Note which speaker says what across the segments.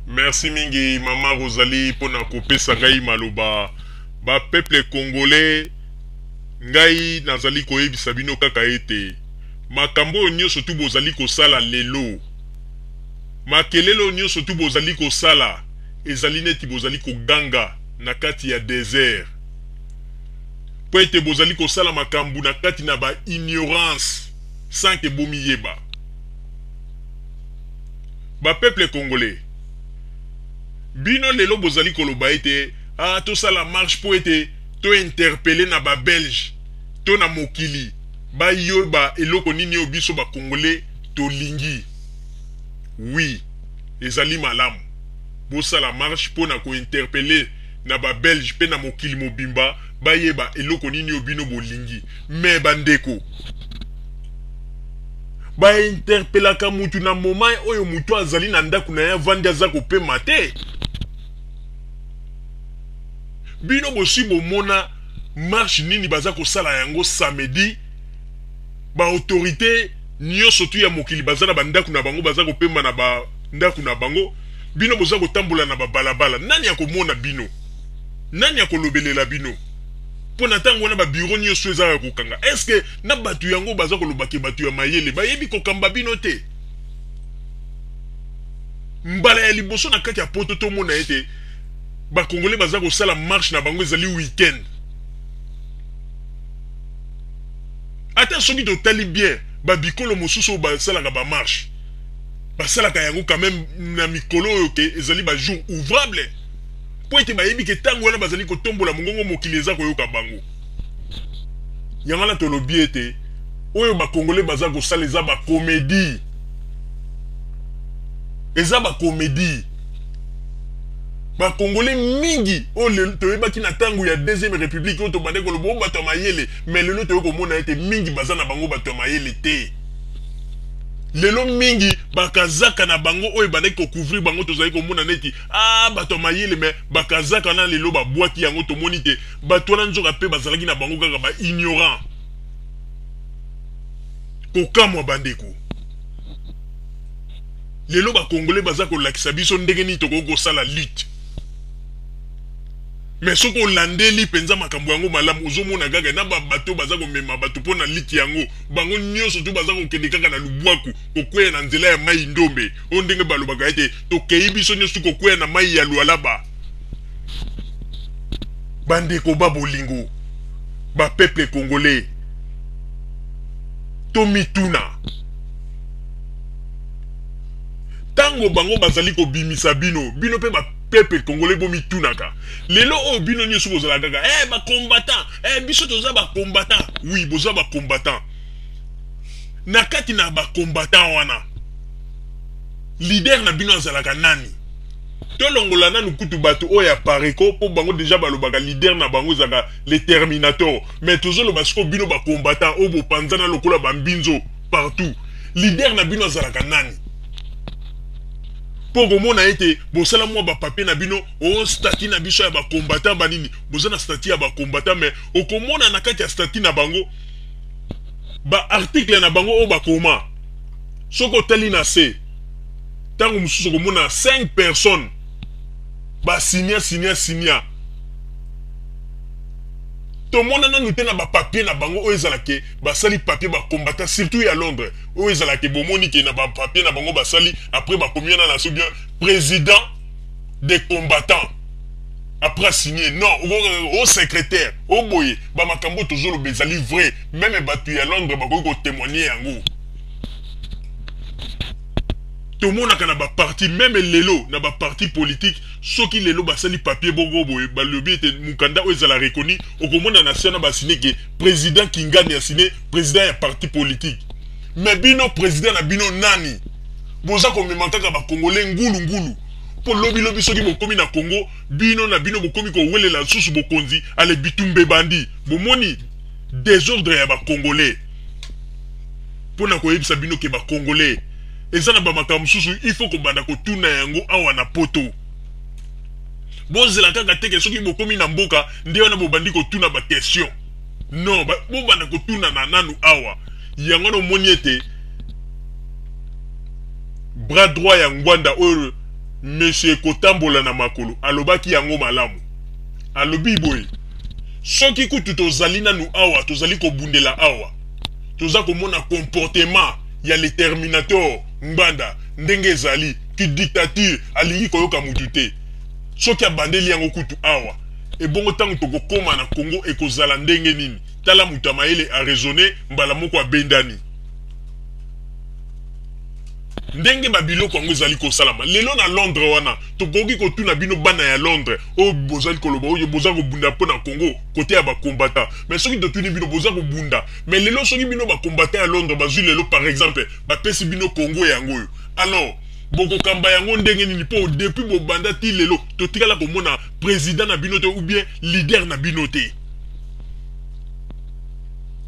Speaker 1: Merci mingi mama Rosalie pona kopesa ngai maloba. Ba peuple congolais, ngai nazali koyebisa bino kaka ete makambo oyo nyonso tu bozali kosala lelo, makelele oyo nyonso tu bozali kosala ezali neti bozali koganga na kati ya desert, mpo ete bozali kosala makambo na kati na ba ignorance sans que bomiyeba. Ba peuple congolais, bino lelo bozali koloba ete ah, tosala marche mpo ete to interpeller na ba belge to na mokili bayoba eloko nini oyo biso ba congolais tolingi. Oui, ezali malamu bosala marche mpo na ko interpeller na ba belge mpe na mokili mobimba bayeba eloko nini oyo bino bolingi. Mais bandeko, ba interpelaka mutu na moment oyo mutu azali na ndako na ye avandi aza kopema te. Bino bosi bomona marche nini baza kosala yango samedi, ba autorite nyonso tu ya mokili baza na bandako na bango, baza kopema na ba ndako na bango, bino boza kotambola na babalabala, nani akomona bino? Nani akolobelela bino? Mpo na ntango wana ba bureau nyonso eza ya kokanga. Est-ce que na bato yango baza koloba ke bato ya mayele bayebi kokamba bino te? Mbala ya liboso na kati ya poto tomona ete ba Congolais baza kosala marche na bango ezali week-end. Ata soki totali bien ba bikolo mosusu oyo basalaka ba marche, basalaka yango quand même na mikolo oyo ke ezali ba jour ouvrable, mpo ete bayebi ke ntango wana bazali kotombola mongongo mokili eza koyoka bango. Yango wana tolobi ete oyo ba Congolais baza kosala eza ba comedie, eza ba comedie. Ba Congolais mingi oyo lelo toyebaki na ntango ya deuxième république oyo tobandaki koloba oyo bato ya mayele, mais lelo toyei komona ete mingi baza na bango bato ya mayele te. Lelo mingi bakazaka na bango oyo ebandaki kocouvrir bango tozali komona neti ah, bato ya mayele, mais bakazaka na lelo babwaki yango, tomoni te bato wana nzoka mpe bazalaki na bango kaka ba ignorant. Kokamwa bandeko, lelo ba Congolais baza kolakisa biso ndenge nini tokoki kosala lutte, mais soki olandeli mpenza makambo yango malamu, ozomona kaka na ba bato baza komema bato mpo na lutte yango, bango nyonso tu baza kokende kaka na lubwaku, kokweya na nzela ya mai Ndombe, oyo ndenge balobaka ete tokei biso nyonso kokweya na mai ya Lualaba. Bandeko ba bolingo, ba peuple congolais, tomituna ntango bango bazali kobimisa bino, bino mpe ba peuple congolais bomitunaka lelo oyo bino nyonso bozala kaka ba combattant, biso toza ba combattant. Oui, boza ba combattant. Na kati na ba combattant wana, leader na bino azalaka nani? Tolongola nanu kutu bato oyo ya Pareco, mpo bango deja balobaka leader na bango ezalaka le Terminator. Mais tozoloba sikoyo bino ba combattant oyo bopanzana lokola ba mbinzo partout, leader na bino azalaka nani? Mpo komona ete bosala mwa ba papier na bino, o statut na biso ya ba combattant banini, boza na statut ya ba combattant, mais okomona na kati ya statut na bango ba article na bango oyo bakoma, soki otali na se ntango mosusu okomona 5 personnes ba signa signa signa. Tomona nanu te na ba papier na bango oyo ezala ke basali papier ba combattant, surtout ya Londres, oyo ezala ke bomoni ke na ba papier na bango basali après bakomi wana na so bien président des combattants après signé, non, au secrétaire au boye ba makambo tozoloba ezali vrai, même bato ya Londres bakoki ko témoigner yango. Tomonaka na ba parti, même lelo na ba parti politique, soki lelo basali papier bongo boye balobi ete mokanda oyo ezala reconnu, okomona na se wana basine ke président Kingani asine président ya parti politique. Mais bino président na bino nani? Boza komema kaka ba Congolais ngulu ngulu, po lobi lobi soki bokomi na Congo, bino na bino bokomi kowelela lisusu bokonzi, ale bitumba ebandi. Bomoni désordre ya ba Congolais. Pona koyebisa bino ke ba Congolais eza na ba makambo mosusu il faut kobanda kotuna yango awa na poto. Bozela kaka te ke soki bokomi na mboka nde wana bobandi kotuna ba question. Non, bobanda kotuna na nanu awa. Yango wana omoni ete bras droit ya Ngwanda oyo Monsieur kotambola na makolo alobaki yango malamu. Alobi boye, soki kutu tozali nanu awa, tozali kobundela awa, toza komona comportement ya le terminator Ngbanda ndenge ezali ki dictature, alingi koyoka mutu te. Soki abandeli yango kutu awa, ebongo tango tokokoma na Congo ekozala ndenge nini? Tala moto ya mayele a raisonner mbala moko abendani. Ndenge ba biloko yango ezali kosalama lelo na Londres wana, tokoki kotuna bino bana ya Londres oyo bozali koloba oyo boza kobunda mpo na Congo kote ya ba combattants, mais soki totuni bino boza kobunda, mais lelo soki bino ba combattants ya Londres bazui lelo par exemple bapesi bino Congo yango oyo, alors bokokamba yango ndenge nini? Mpo depuis bobanda ti lelo totikala komona president na bino te ou bien leader na bino te.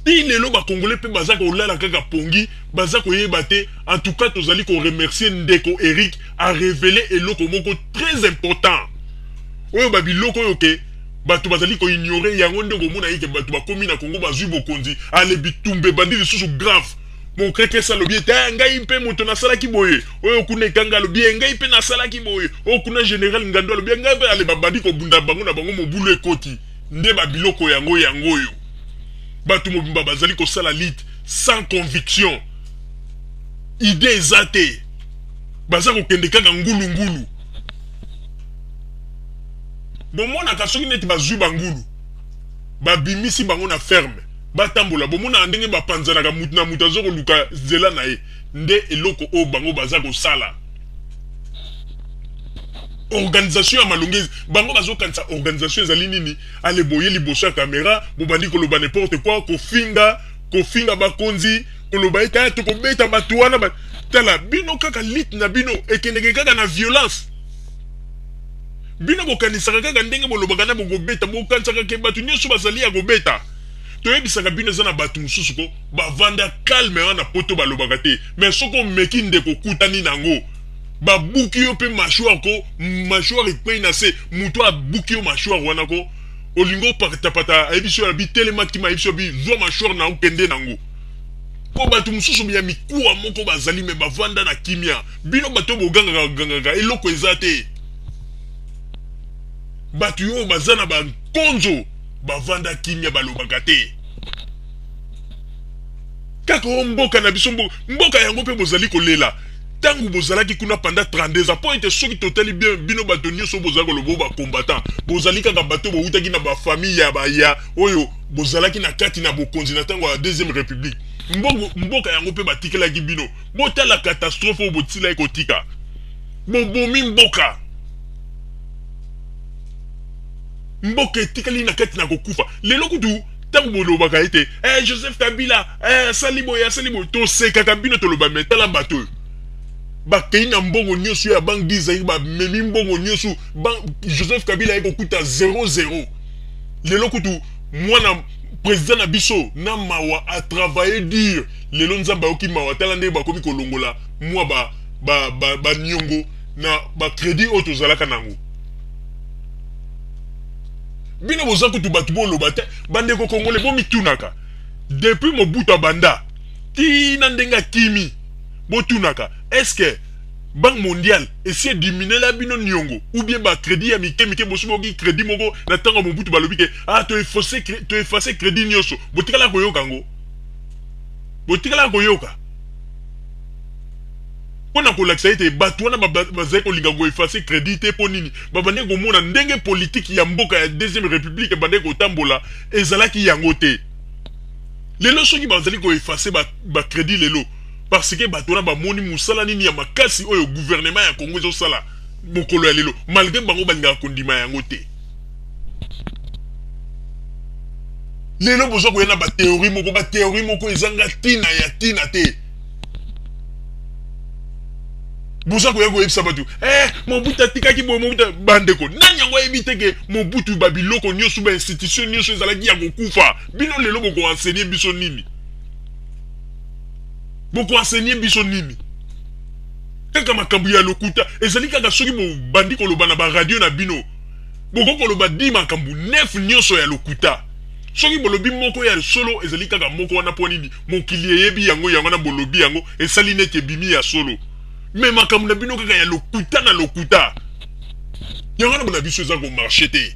Speaker 1: Ti lelo ba congolais pe baza kolala kaka pongi, baza koyeba te. En tout cas tozali ko remercier ndeko Eric, a reveler eloko moko très important oyo ba biloko oyo ke bato bazali ko ignorer yango, nde okomona ye ke bato bakomi na Congo bazui bokonzi, ale bitumba ebandi lisusu grave. Mokrekese alobi ete eh, ngai mpe moto nasalaki boye, oyo kuna ekanga alobi eh, ngai mpe nasalaki boye, oyo kuna general Ngando alobi eh, ngai mpe, ale babandi kobunda bango na bango, mobulu ekoti. Nde ba biloko yango yango oyo bato mobimba bazali kosala lutte sans conviction, idee eza te, baza kokende kaka ngulu ngulu. Bomonaka soki neti bazwi bangulu babimisi bango na ferme batambola, bomonaka ndenge bapanzanaka, mutu na mutu azo koluka nzela na ye. Nde eloko oyo bango baza kosala. Organisation ya malonga, bango bazokanisa organisation ezali nini? Ale boye liboso ya kamera bobandi koloba n'importe quoi, kofinga, kofinga bakonzi, koloba ete aya tokobeta bato wana ba... Tala bino kaka lutte na bino ekendeke kaka na violence. Bino bokanisaka kaka ndenge bolobaka na bokobeta, bokanisaka ke bato nyonso bazali ya kobeta. Toyebisaka bino eza na bato mosusu ko bavanda calme wana poto balobaka te, mais soki omeki ndeko okutani nango babuki yo mpe mâchoire ko mâchoire ekwei na se, moto abuki yo mâchoire wana ko olingi opatapata, ayebisi yo abi telema kima, ayebisi yo abi zwa mâchoire na okende nango. Mpo bato mosusu ya mikuwa moko bazali me bavanda na kimia, bino bato bogangaka gangaka eloko eza te. Bato oyo baza na bankonzo bavanda kimia balobaka te. Kaka o mboka na biso, mboka yango mpe bozali kolela ntango bozalaki kuna pendant 32 ans. Mpo ete soki totali bien, bino bato nyonso bozali koloba oyo bacombattant, bozali kaka bato bowutaki na bafamille ya baya oyo bozalaki na kati na bokonzi na ntango ya deuxième république. Mboka yango mpe batikelaki bino, botala catastrophe oyo botilaki kotika, bobomi mboka, mboka etikali na kati na kokufa. Lelo kutu ntango bolobaka ete eh, Joseph Kabila eh, asali boye asali boye, tosekaka bino, toloba me tala bato oyo bakei na mbongo nyonso ya banque d'Israël, bamemi mbongo nyonso, Joseph Kabila aye kokuta 0-0. Lelo kutu mwana président na biso na mawa a travailler dur, lelo Nzambe ayoki mawa, tala ndenge bakomi kolongola mwa ba ba ba, ba niongo na ba crédit oyo tozalaka nango. Bino boza kutu bato boloba te, bandeko Congolais bomitunaka depuis Mobutu abanda tina ndenge akimi, botunaka est-ce que Banque mondiale esi ediminela bino niongo ou bien ba crédit ya mike mike? Bosi boyoki crédit moko na ntango ya Mobutu balobi ke ah, to effacer crédit nyonso, botikala koyoka yango? Botikala koyoka? Mpo na kolakisa ete bato wana bazali kolinga koeffacer crédit te. Mpo nini? Babandaki komona ndenge politike ya mboka ya deuxième république ebandaki kotambola, ezalaki yango te. Lelo soki bazali koeffacer bacrédit ba lelo, parce que bato wana bamoni mosala nini ya makasi oyo gouvernement ya Congo ezosala mokolo ya lelo, malgré bango balingaka kondima yango te. Lelo bozwa koya na bathéorie moko, bathéorie moko ezanga ntina ya ntina te. Boza koya koyebisa bato eh, Mobutu atikaki boye, Mobutu. Bandeko, nani yango ayebi te ke Mobutu babiloko nyonso, bainstitution nyonso ezalaki ya kokufa? Bino lelo bokoenseigner biso nini? Bokoenseigner biso nini? Kaka makambo ya lokuta ezali kaka. Soki bobandi koloba na baradio na bino, bokoki koloba di makambo nef nyonso ya lokuta, soki bolobi moko ya solo ezali kaka moko wana. Mpo nini? Mokili eyebi yango, yango wana bolobi yango esali neti ebimi ya solo. Mais makambo na bino kaka ya lokuta na lokuta, yango wana na biso eza komarcher te.